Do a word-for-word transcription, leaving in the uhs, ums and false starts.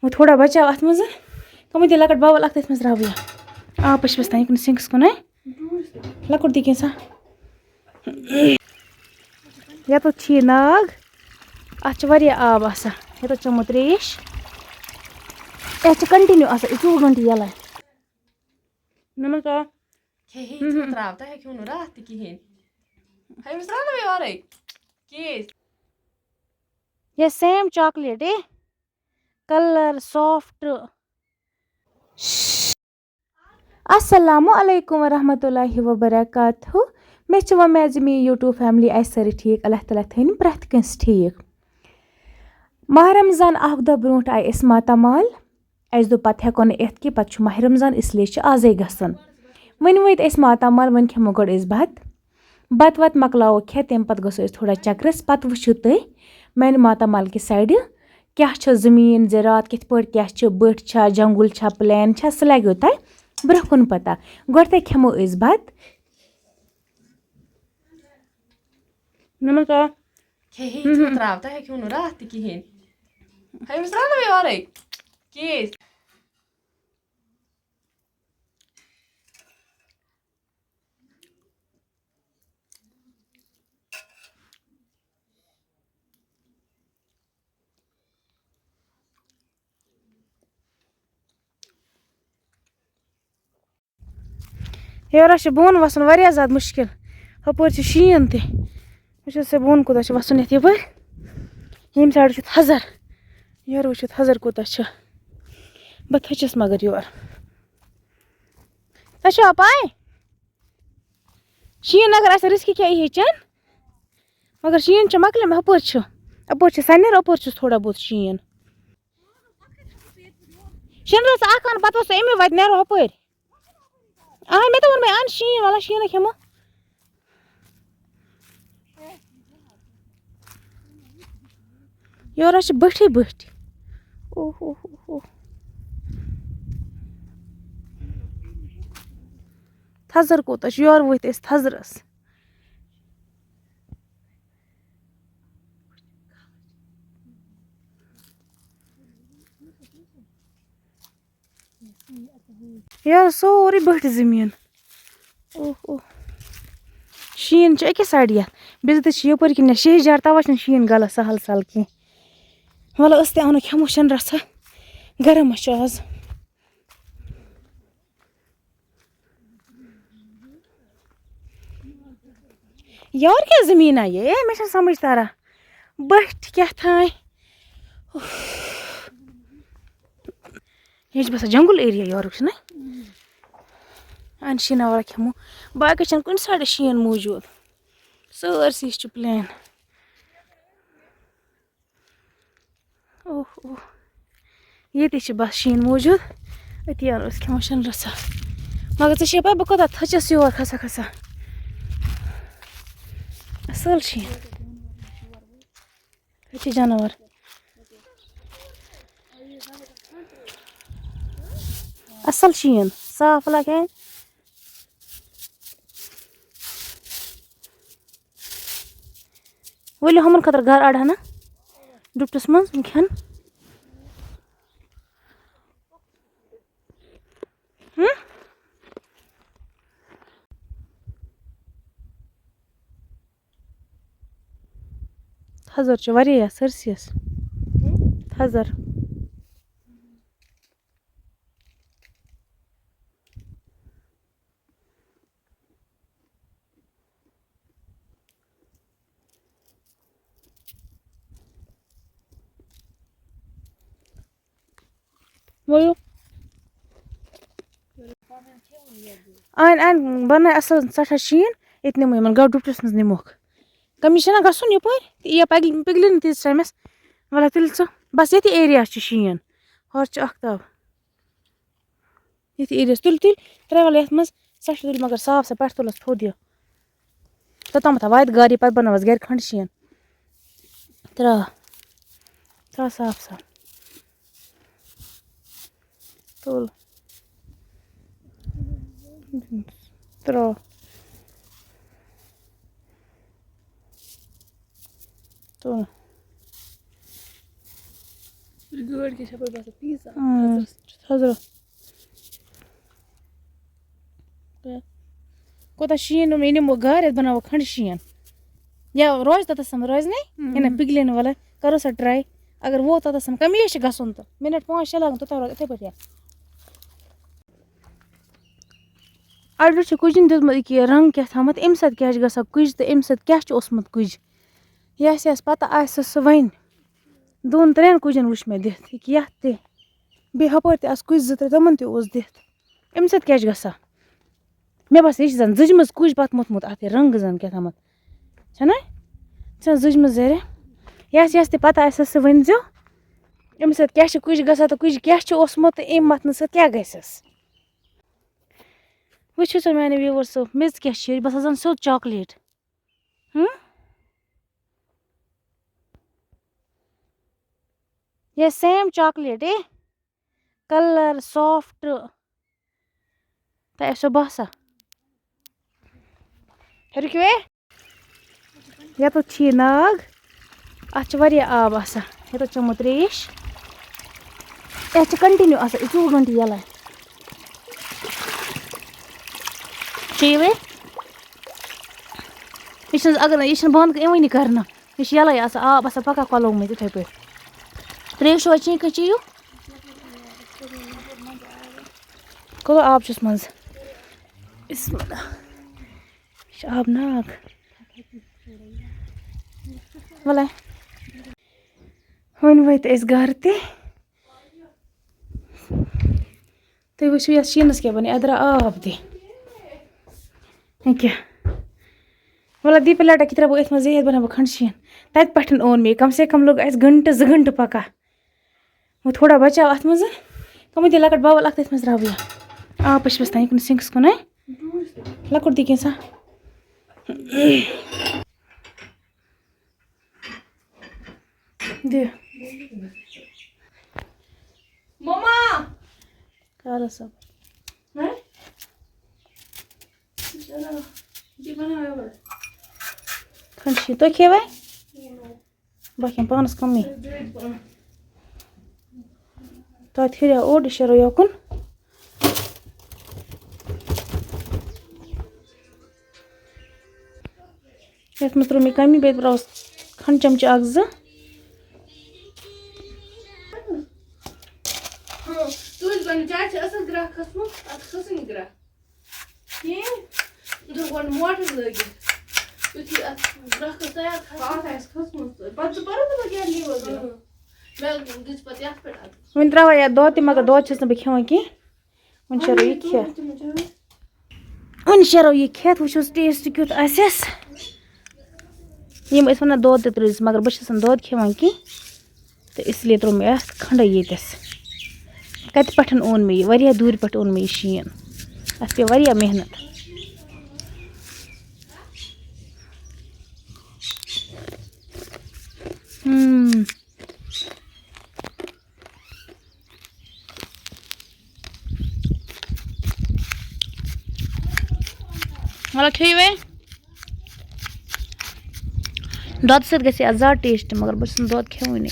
وۄنۍ تھوڑا بچاو اتھ منٛز۔ کمٕے دِ لۄکٕٹ باول اکھ تٔتھۍ منٛز تراوٕ بہٕ۔ آب پٔچھمِس تام یہِ کُن سِنکس کُن، ہے۔ لۄکُٹ دِ کینٛژھا۔ یتھ چھِ یہِ ناگ۔ اتھ چھِ واریاہ آب آسان۔ یتھ چھِ چومُت تریش۔ یتھ چھِ continue آسان، یہِ ژوٚوُہ گھنٹہٕ یَلے۔ نمس آ۔ کھے ہے، ژٕ ترٛاو، تۄہہِ ہیٚکِو نہٕ راتھ تہِ کِہیٖنۍ۔ ہے، أمِس ترٛاو نہٕ مےٚ یورَے۔ کِہیٖنۍ۔ یہِ same chocolate، A? Colour soft۔ السلام علیکم ورحمۃ اللہ وبرکاتہ۔ مےٚ چھِ وۄمید زِ میٛٲنۍ YouTube family آسہِ سٲرٕے ٹھیٖک۔ اللہ تعالیٰ تھٲیِن پرٛٮ۪تھ کٲنٛسہِ ٹھیٖک۔ ماہ رمضان اکھ دۄہ برونٛٹھ آیہِ أسۍ ماتامال۔ اَسہِ دوٚپ، پَتہٕ ہٮ۪کو نہٕ یِتھ کینٛہہ، پَتہٕ چھُ ماہِ رمضان، اس لیے چھِ آزَے گژھُن۔ وۄنۍ وٲتۍ أسۍ ماتامال، وۄنۍ کھٮ۪مو گۄڈٕ أسۍ بَتہٕ۔ بَتہٕ وَتہٕ مۄکلاوو کھٮ۪تھ، تَمہِ پَتہٕ گژھو أسۍ تھوڑا چَکرَس۔ پَتہٕ وٕچھِو تُہۍ میٛانہِ ماتامال کہِ سایڈٕ کیٛاہ چھِ زٔمیٖن، زِراعت کِتھ پٲٹھۍ کیٛاہ چھِ، بٔٹھۍ چھا، جنٛگُل چھا، plain چھا، سُہ لَگیو تۄہہِ برٛونٛہہ کُن پَتہ۔ گۄڈٕ تۄہہِ کھٮ۪مو أسۍ بَتہٕ۔ نمس آ۔ کھے ہے، ژٕ ترٛاو، تۄہہِ ہیٚکِو نہٕ راتھ تہِ کِہیٖنۍ۔ ہے، أمِس ترٛاو نہٕ مےٚ یورَے۔ کِہیٖنۍ۔ ہیورا چھُ بۄن وَسُن واریاہ زیادٕ مُشکِل۔ ہُپٲرۍ چھُ شیٖن تہِ۔ وٕچھ حظ سا بۄن کوٗتاہ چھُ وَسُن یَتھ یَپٲرۍ۔ ییٚمہِ سایڈٕ چھُ تھزر۔ یورٕ وٕچھِو تھزر کوٗتاہ چھُ۔ بہٕ تھٔچِس مگر یورٕ۔ تۄہہِ چھوا پَے؟ شیٖن اگر آسہِ رِسکہِ کیٛاہ یی ہے چٮ۪ن؟ مگر شیٖن چھُ مۄکلیومُت، ہُپٲرۍ چھُ۔ اَپٲرۍ چھُ سَنٮ۪ر، اَپٲرۍ چھُس تھوڑا بہت شیٖن۔ شِنرَس اَکھ اَن، پَتہٕ اوس سُہ اَمے وَتہِ نیرو ہُپٲرۍ۔ اَہَن، مےٚ تہِ ووٚن مےٚ اَن شیٖن، وَلہٕ شیٖنٕے کھٮ۪مو۔ یورٕ حظ چھِ بٔٹھی بٔٹھۍ۔ اوہ، اوہ، اوہ، اوہ۔ تھزر کوٗتاہ چھُ، یورٕ ؤتھۍ أسۍ تھزرَس۔ یارٕ سورُے بٔٹھۍ زٔمیٖن۔ اوہ، اوہ۔ شیٖن چھُ أکِس سایڈٕ یَتھ۔ بیٚیہِ تہِ چھِ یَپٲرۍ کِنۍ شیہجار، تَوَے چھُنہٕ شیٖن گَلان سَہل سَہل کینٛہہ۔ وَلہٕ أسۍ تہِ اَنو کھٮ۪مو شِنرَس۔ گرم ما چھُ آز؟ یورٕ کیٛاہ زٔمیٖنا یہِ؟ اے، مےٚ چھَنہٕ سَمٕجھ تَران۔ بٔٹھۍ کیٛاہ تھانۍ۔ اُف۔ یہِ چھُ باسان جنٛگُل ایریا یورُک، چھُنہ؟ اَن شیٖنا وَرٲے کھٮ۪مو۔ باقٕے چھَنہٕ کُنہِ سایڈٕ شیٖن موٗجوٗد۔ سٲرسٕے چھُ plain۔ اوہ، اوہ۔ ییٚتہِ چھِ بس شیٖن موٗجوٗد۔ أتی اَنو أسۍ کھٮ۪مو شِنرَس۔ مگر ژےٚ چھےٚ پَے بہٕ کوٗتاہ تھٔچِس یور کھسان کھسان۔ اَصٕل شیٖن۔ أتۍ چھِ جاناوار۔ اَصٕل شیٖن۔ صاف لگان۔ ؤلِو ہُمَن خٲطرٕ گَرٕ اَڑٕ ہنا ڈُپٹَس منٛز یِم کھٮ۪ن۔ ہُم؟ تھزر چھُ واریاہ یَتھ سٲرسٕے یَس۔ تھزر۔ ؤلِو۔ اَن، اَن، بَناے اَصٕل سٮ۪ٹھاہ شیٖن، ییٚتہِ نِمو یِمَن گاڈٕ ڈُپٹَس منٛز نِموکھ۔ کٔمِس چھِنہ گژھُن یَپٲرۍ؟ تہٕ یہِ پَکہِ، پِگلہِ نہٕ تیٖتِس ٹایمَس۔ وَلہٕ تیٚلہِ ژٕ، بَس ییٚتھی ایریاہَس چھُ شیٖن، ہورٕ چھُ اَختاب۔ ییٚتھۍ ایریاہَس تُلۍ تُلۍ ترٛےٚ وَلہٕ یَتھ منٛز، سۄ چھِ تُلۍ مگر صاف سۄ پٮ۪ٹھ تُلَس تھوٚد یہِ۔ توٚتامَتھ واتہِ گاڑِ، پَتہٕ بَناوَس گَرِ کھَنٛڈٕ شیٖن۔ ترٛاو۔ ترٛاو صاف صاف۔ تُل۔ ترٛاو۔ تُل۔ یہِ چھےٚ پَتہٕ باسان پیٖزا۔ اۭں، تھزرس پٮ۪ٹھ۔ تھزرس۔ کوٗتاہ شیٖن اوٚن، یہِ نِمو گرٕ، یَتھ بَناوو کھنٛڈٕ شیٖن۔ یا روزِ توٚتَس تام، روزِ نے؟ اۭں۔ یہِ نہ پِگلہِ نہٕ وَلہٕ، کَرو سا ٹراے۔ اگر ووت توٚتَس تام، کَمہِ وِزِ چھِ گژھُن تہٕ مِنٹ پانٛژھ شےٚ لَگَن، توٚتام روزِ یِتھَے پٲٹھۍ یا۔ اَڑٕ چھُ کُجَن دیُتمُت یہِ کہِ رنٛگ کیٛاہ تھامَتھ، اَمہِ سۭتۍ کیٛاہ چھِ گژھان کُج تہٕ اَمہِ سۭتۍ کیٛاہ چھُ اوسمُت کُج۔ یَس یَس پَتہ آسہِ سُہ وَنہِ۔ دۄن ترٛٮ۪ن کُجَن وٕچھ مےٚ دِتھ، یہِ کہِ یَتھ تہِ۔ بیٚیہِ ہُپٲرۍ تہِ آسہٕ کُجہِ زٕ ترٛےٚ، تِمَن تہِ اوس دِتھ۔ اَمہِ سۭتۍ کیٛاہ چھِ گژھان؟ مےٚ باسان، یہِ چھِ زَن زٕجمٕژ کُج پَتہٕ موٚتھمُت اَتھ یہِ رنٛگ زَن کیٛاہ تھامَتھ۔ چھَنہ؟ یہِ چھَنہ زٕجمٕژ زَرِ؟ یَس یَس تہِ پَتہ آسہِ، سُہ ؤنۍزیو۔ اَمہِ سۭتۍ کیٛاہ چھِ کُجہِ گژھان تہٕ کُجہِ کیٛاہ چھِ اوسمُت تہٕ اَمہِ مَتھنہٕ سۭتۍ کیٛاہ گژھٮ۪س؟ وٕچھِو سا میٛانہِ viewers، سُہ میٚژ کیٛاہ چھِ، یہِ باسان زَن سیوٚد chocolate۔ ہُم؟ یہِ same chocolate، A? Colour soft۔ تۄہہِ آسیو باسان۔ ہیٚرِکھ وے؟ یَتَتھ چھِ یہِ ناگ۔ اَتھ چھِ واریاہ آب آسان۔ یَتَتھ چھِ آمُت ترٛیش۔ یَتھ چھِ continue آسان، یہِ ژوٚوُہ گھنٹہٕ یَلَے۔ چیٚیِو وے؟ یہِ چھِنہٕ، اگر نہٕ، یہِ چھِنہٕ بنٛد یِوٲنی کرنہٕ۔ یہِ چھِ یَلَے آسان، آب آسان پَکان کۄلو مٔنٛزۍ یِتھَے پٲٹھۍ۔ ترٛیش چھُوا چیٚنۍ کِنہٕ چیٚیِو؟ کوٗتاہ آب چھُس منٛز؟ بسم اللہ۔ یہِ چھُ آب ناگ۔ وَلے۔ وۄنۍ وٲتۍ أسۍ گَرٕ تہِ۔ تُہۍ وٕچھِو یَتھ شیٖنَس کیٛاہ بَنہِ، اَتھ درٛاو آب تہِ۔ یہِ کیٛاہ؟ وَلہٕ دی پلیٹا کہِ ترٛاوٕ بہٕ أتھۍ منٛز، یہِ بَناوٕ بہٕ کھنٛڈٕ شیٖن۔ تَتہِ پٮ۪ٹھ اوٚن مےٚ یہِ، کَم سے کَم لوٚگ اَسہِ گھنٹہٕ زٕ گھنٹہٕ پَکان۔ وۄنۍ تھوڑا بَچاو اَتھ منٛز۔ کَمٕے دی لۄکٕٹ باوَل اَکھ، تٔتھۍ منٛز ترٛاوٕ یہِ۔ آب پٔچھمِس تام، یہِ کُن سِنکَس کُن، ہے؟ لۄکُٹ دی کینٛژھا۔ دِ۔ مما۔ کر صبر۔ ہیں؟ چلو، یہِ بناو یورٕ۔ کھنٛڈ شیٖن۔ تُہۍ کھیٚیِو وۄنۍ؟ بہٕ کھٮ۪مہٕ پانَس کَمٕے۔ تۄتہِ ہُریو اوٚڑ، یہِ شیرو یوکُن۔ یَتھ منٛز ترٛوو مےٚ کَمی، بیٚیہِ ترٛاوَس کھنٛڈ چمچہٕ اَکھ زٕ۔ ہاں، توٗرۍ گۄڈٕ چاے چھِ اَصٕل گرٛٮ۪کھ کھٔژمٕژ، اَتھ کھٔژٕنۍ گرٛٮ۪کھ۔ کِہیٖنۍ۔ دوٚپ گۄڈٕ موٹر لٲگِتھ۔ یُتھُے اَتھ گرٛٮ۪کھ ٲس تیار کھَسان۔ اَتھ آسہِ کھٔژمٕژ تہٕ پَتہٕ ژٕ پَرُن دَپان کیٛاہ لیٖوَر گرٛٮ۪کھ؟ اۭں۔ مےٚ دِژ پَتہٕ یَتھ پٮ۪ٹھ اَتھ۔ وۄنۍ ترٛاوَے یَتھ دۄد تہِ، مگر دۄد چھَس نہٕ بہٕ کھٮ۪وان کینٛہہ۔ وۄنۍ شیرو یہِ کھٮ۪تھ۔ وۄنۍ شیرو یہِ کھٮ۪تھ، وٕچھوس taste کیُتھ آسٮ۪س۔ یِم ٲسۍ وَنان دۄد تہِ ترٛٲوزِ، مگر بہٕ چھَس نہٕ دۄد کھٮ۪وان کینٛہہ، تہٕ اس لیے ترٛوو مےٚ اَتھ کھَنٛڈَے ییٚتٮ۪س۔ کَتہِ پٮ۪ٹھ اوٚن مےٚ یہِ؟ واریاہ دوٗرِ پٮ۪ٹھ اوٚن مےٚ یہِ شیٖن۔ اَتھ پیٚیہِ واریاہ محنت۔ ہم۔ مطلب کھیٚیِو وۄنۍ۔ دۄدٕ سۭتۍ گژھِ اَتھ زیادٕ taste، مگر بہٕ چھَس نہٕ دۄد کھٮ۪وٲنی۔